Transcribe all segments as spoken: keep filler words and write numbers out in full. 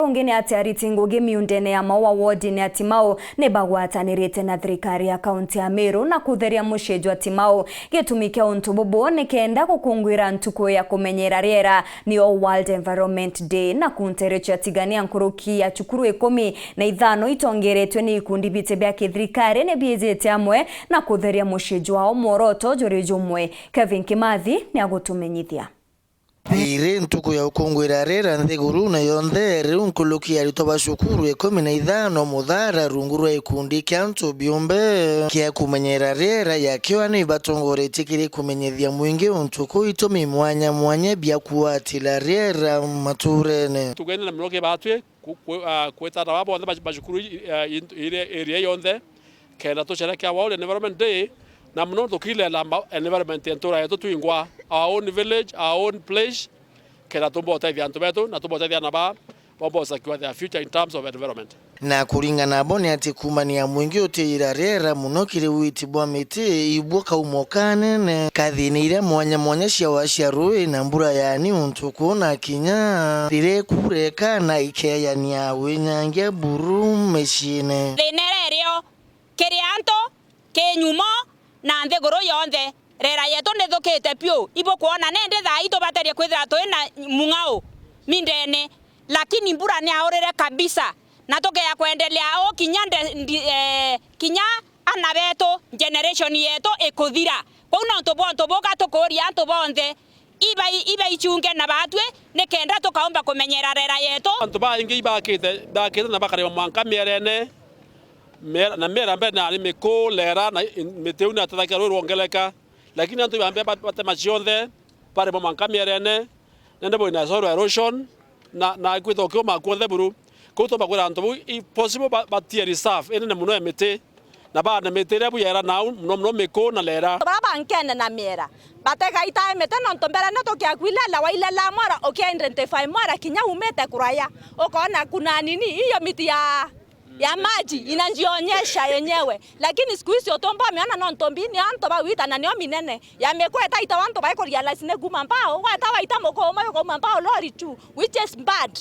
Ungi ni ati ariti ngugi miundene ya Maua wodine ya Timau ni bagwatanirite na thirikari ya kaunti ya Meru na kutheria mucii jwa Timau. Gitumi kia untu bubu ni kenda gukungwira ntuku ya kumenyera riera, niyo World Environment Day, na kunterecha tigania nkuruki ya cukuru ikumi na ithano itongeretwe ni ikundi biti bia kithirikari ni biijite amwe na kutheria mucii jwao, mworoto juri jumwe. Kevin Kimathi ni agutumenyithia. Iri ntuku ya ukungwira riera nthiguru na yonthe, riu nkuruki ya aritwa ba cukuru ikumi na ithano Muthara, rungu rwa ikundi kia antu biumbe kia kumenyera riera ya kiwa, ni batongoretie kiri kumenyithia mwingi untu kuu itumi mwanya mwanya bia kuatira riera maturene. Tugene na muno kibatwi ku-, ku-, ah, kwita na baba bonthe ba, ba cukuru i-, ah, i-, iri area yonthe, kenda tucerekea World Environment Day, na muno tukilela ma-, environment ya ntura yetu twingwa, our own village, our own place, kenda tumba utethia antu betu na tumba utethia na ba, bomba usakiwa their future in terms of environment. Na kuringana nabo ni ati kumania mwingi utiira riera muno kiri witi bwa miti, ibuo kaumo kanene kathini iria mwanya mwanya cia wa cia rui na mbura yani untuku na kinya riria ikuureka na ikeyania winyangia buru miciine. Thina iria irio kiri antu, ki nyumo na nthiguru yonthe, rera yetu nithukite piu. Ibukwona nindi thaa ii tubaterie kwithira twi na mung'ao mindene, lakini mbura niaurire kabisa, na tukea kwendelea uu kinya nde-, ndi-, eh, kinya ana betu, generation yetu ikuthira. Kwou nontu bwa untu buga tukuuria antu bonthe, ibai-, ibaichunge na batwi, nikenda tukaumba kumenyera rera yetu. Antu baingi ibakite, bakite na bakarima mwanka mierene, miera, na miera mbere nari miku, lera, na i-, miti iu niatethagia rui rwongereka. Lakini antu ibambe ba-, batema cionthe, barima mwanka mierene, nende bwina soil erosion, na, na kwithwa kiuma kuonthe buru. Kwou tubakwira antu bau, if possible, ba-, batie reserve inene muno ya miti, na baane miti iria buyera nau, muno muno miku na lera. Baba bankene na miera, bategaita miti nontu mbere ni tukiakwilela, wailela mwara, ukia identify mwara kinya umite kuraya, ukoona kuna nini, hiyo miti ya, ya maji inajionyesha yenyewe. Lakini siku hizi utumba umiona nontu mbi ni antu bawita na nio minene. Ya miku etaita wantu baikurealize ni kuuma mbao, gweta waita mukuuma ukauma mbao lori tu, which is bad.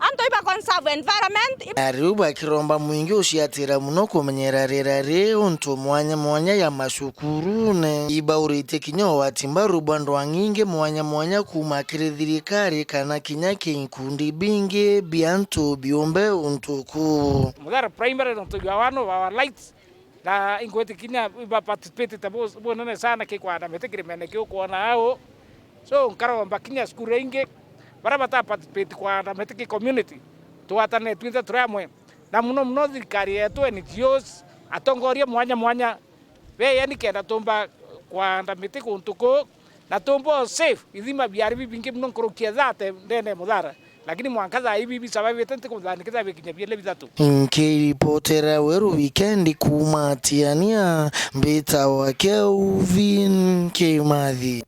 Antu iba conserve environment. Na riu bakiromba mwingi uciatira muno kumenyera riera ri untu mwanya mwanya ya macukurune. Ibauritie kinya ugwati mbaru bwa ndwang'ingi mwanya mwanya kuuma kiri thirikari kana kinya ki ikundi bingi bia antu biumbe untuku. Muthara Primary nontu you are one of our lights. Na ingwitikinya iba participate bu-, bunene sana ki kwanda miti kirimene kiu kwona au. So, nkaromba kinya cukuru ingi, baria bata participate kwanda miti ki community, twatane twinthe turi amwe. Na muno muno thirikari yetu, N G Os, atongoria mwanya mwanya, beyeni kenda tumba kwanda miti kuntu kuu, na tumba safe, ithima biari bibingi muno nkuruki ya thate ndene ya Muthara. Lakini mwanka thaa ii bibi survivite ntikumuthanika thaa bikinya biele bithatu. Nkiripotera Weru Wikendi kuuma Tiania, mbitawa Kelvin Kimathi.